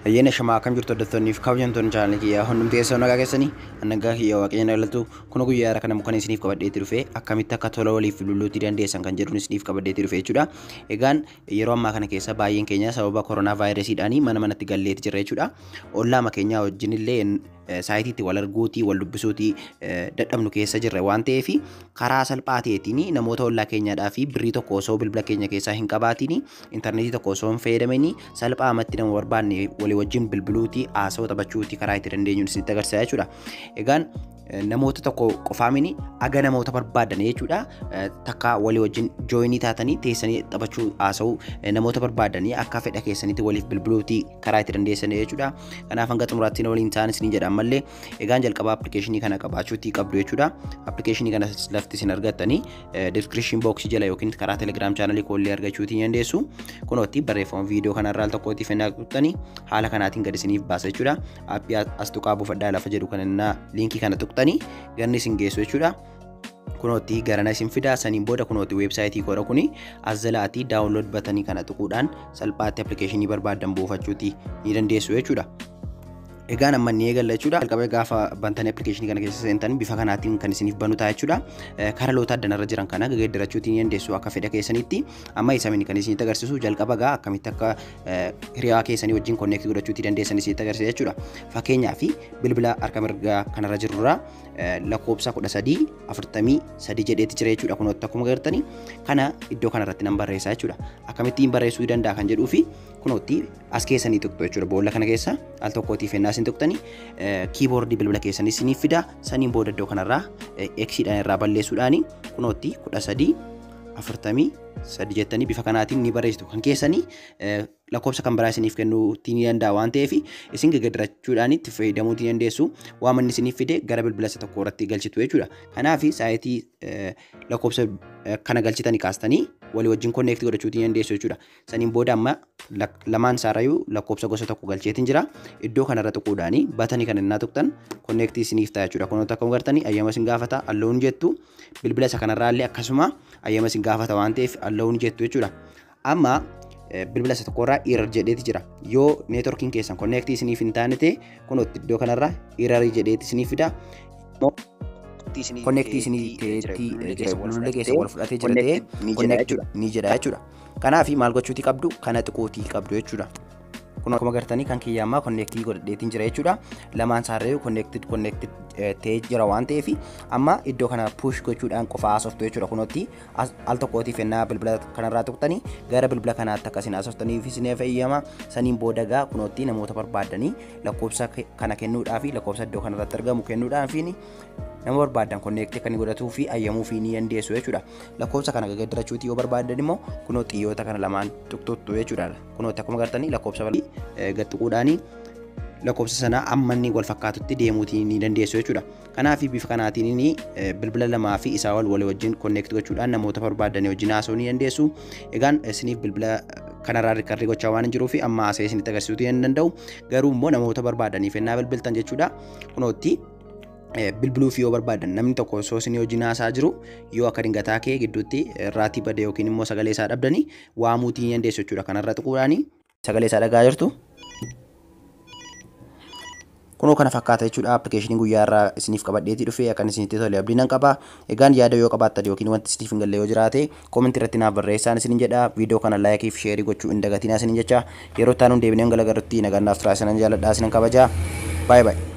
Ayyaana shamaa akkam jirtu hordoftoonni fi kabajamtoonni chaanalii kiyyaa hundumti keessan nagaa keessanii nagaa kiyyaa waaqayyoon galatu kun guyyaa har'a kana mukan isiniif qabadheetti dhufe akkamitti akka tola waliif bilbiluutti dandeessan kan jedhuun isiniif qabadheetti dhufe jechuudha. Egaan yeroo ammaa kana keessa baay'een keenya sababa koronaa vaayirasiidhaan mana manatti galleetti jirra jechuudha. Ollaama keenya wajjin illee saayitiitti wal arguutii wal dubbisuutii dadhabnu keessa jirra waan ta'eef karaa salphaa ta'eetiin namoota ollaa keenyaadhaa fi birrii tokko osoo bilbila keenya keessaa hin qabaatiin intarneetii tokko osoo hin fayyadamini salphaamatti nama barbaanne walii wajjin bilbiluutii haasawaa taphachuutii karaa itti dandeenyuun isinitti agarsiisa jechuudha. Egaan namoota tokko qofaamini aga namoota barbaadan jechuudha. Takka walii wajjin jooyinii taatanii teessanii taphachuu haasa'uu namoota barbaadanii akka fedha keessanitti waliif bilbiluutii karaa itti dandeessan jechuudha. Kanaaf hanga xumuraatti waliin ta'an isiniin jedha ammallee egaan jalqaba appilikeeshinii kana qabaachuutii qabdu jechuudha. Appilikeeshinii kana lafti isin argattanii description box jala yookiin karaa Telegram chaanalii koollee argachuutii dandeessu. Kunootti barreeffama viidiyoo kanarraa al tokkootiif ennaa tuqxanii haala kanaatiin gad isiniif baasa jechuudha. Aappii as tuqaa buufadhaa lafa jedhu kan innaa liinkii kana tuqxanii ganni isin geessu jechuudha. Kunootti garana isin fidaa saniin booda kunootti weebsaayitii koodha kuni as jalaatii daawunlood batanii kana tuquudhaan salphaatti appilikeeshinii barbaadan buufachuutii ni dandeessu jechuudha. Egaan amma ni eegalla jechuudha. Jalqaba gaafa bantanii appilikeeshinii kana keessa seentan bifa kanaatiin kan isiniif banu ta'a jechuudha. Karaloota addanarra jiran kana geeddarachuutii ni dandeessu akka fedha keessanitti. Amma isa mini kan isinitti agarsiisu jalqaba gaa akkamitti akka hiriyaa keessanii wajjin konneektii godhachuutii dandeessan isinitti agarsiisa jechuudha. Fakkeenyaaf bilbila harka mirgaa kanarra jirurraa lakkoofsa 13 43 jedheeti jira jechuudha. Kunooti akkuma agartanii kana iddoo kanarratti nan barreessa jechuudha. Akkamittiin barreessuu danda'a kan jedhuu fi kunootti as keessanii tuqxu jechuudha. Boolla kana keessa al tokkootiif ennaa isin tuqxanii kiiboordii bilbila keessanii isiniif fida. Saniin booda iddoo kanarraa eksiidhaan irraa balleessuudhaani kunootti 13 43 jettanii bifa kanaatiin ni barreessitu. Kan keessanii lakkoofsa kan biraa isiniif kennuu ni danda'a waan ta'eef isin geeddarachuudhaan itti fayyadamuu ni dandeessu. Waan inni isiniif fide gara bilbila isa tokko irratti galchitu jechuudha. Kanaaf saayitii lakkoofsa kana galchitanii kaastanii walii wajjin konneektii godhachuu ni dandeessu jechuudha. Saniin booda amma lamaan isaarrayyuu lakkoofsa gosa tokko galcheetiin jira. Iddoo kanarra tuquudhaani batanii kan innaa tuqxan konneektii isiniif ta'a jechuudha. Kunoota akkuma agartanii ayyama isin gaafata alloon jettu bilbila isa kanarraa illee akkasuma ayyama isin gaafata waan ta'eef alloon jettu jechuudha. Amma bilbila isa tokkorraa error jedheeti jira. Yoo neetworkiin keessan konneektii isiniif hin taane ta'e kunooti iddoo kanarra error jedheeti isiniif fida. Konneektii isinii ta'eetti jira bilbilli keessa wal fudhatee jira ta'e konneektii ni jedha jechuudha. Kanaaf maal gochuutii qabdu kana xiqqootii qabdu jechuudha. Kun akkuma agartanii kan kiyya ammaa konneektii godhadheetiin jira jechuudha. Lamaan isaarrayyuu konneektii ta'ee jira waan ta'eef amma iddoo kana push gochuudhaan qofa haasoftu jechuudha. Kunootti al tokkootiif ennaa bilbila kanarraa tuqxanii gara bilbila kanaatti akkasiin haasoftaniif isiniif eeyyama. Saniin booda gaa kunootti namoota barbaadanii lakkoofsa kana kennuudhaa fi lakkoofsa iddoo kanarratti argamu kennuudhaan fi nama barbaadan konneektii akka inni godhatuu fi ayyamuu fi ni dandeessu jechuudha. Lakkoofsa kana geeddarachuutii yoo barbaadan immoo kunoo xiyyoota kana lamaan tuqxuxxu jechuudha. Kunootti akkuma agartanii lakkoofsa gad tuquudhaanii lakkoofsa sana amma inni wal fakkaatutti deemuutii ni dandeessu jechuudha. Kanaaf bifa kanaatiin inni bilbila lamaa fi isaa ol walii wajjin konneektii gochuudhaan namoota barbaadanii wajjin haasa'uu ni dandeessu. Egaan isiniif bilbila kanarraa riikardii gochaa waan hin jiruuf amma haasa'ee isinitti agarsiisuu hin danda'u. Garuu immoo namoota barbaadaniif ennaa bilbiltan jechuudha. Kunootti bilbiluuf yoo barbaadan namni tokko osoo isin wajjin haasaa jiru yoo akka dingataa kee gidduutti raatii bade yookiin immoo sagalee isaa dhabdanii waamuutii ni dandeessu jechuudha. Kanarra tuquudhaanii sagalee isaa dhagaa jirtu. Kunoo kana fakkaata jechuudha. Appilikeeshiniin guyyaa irraa isiniif qabadheetii dhufe akkan isinitti tole abdii nan qaba. Egaan yaada yoo qabaattan yookiin wanti isiniif hin galle yoo jiraate koomentii irratti naaf barreessaa isiniin jedha. Viidiyoo kana laayikii fi sheerii gochuu hin dagatinaa isiniin jecha. Yeroo itti aanuun deebinee hanga agarrutti nagaan naaf turaa isinan jaalladha isinan kabaja. Baay'ee baay'ee.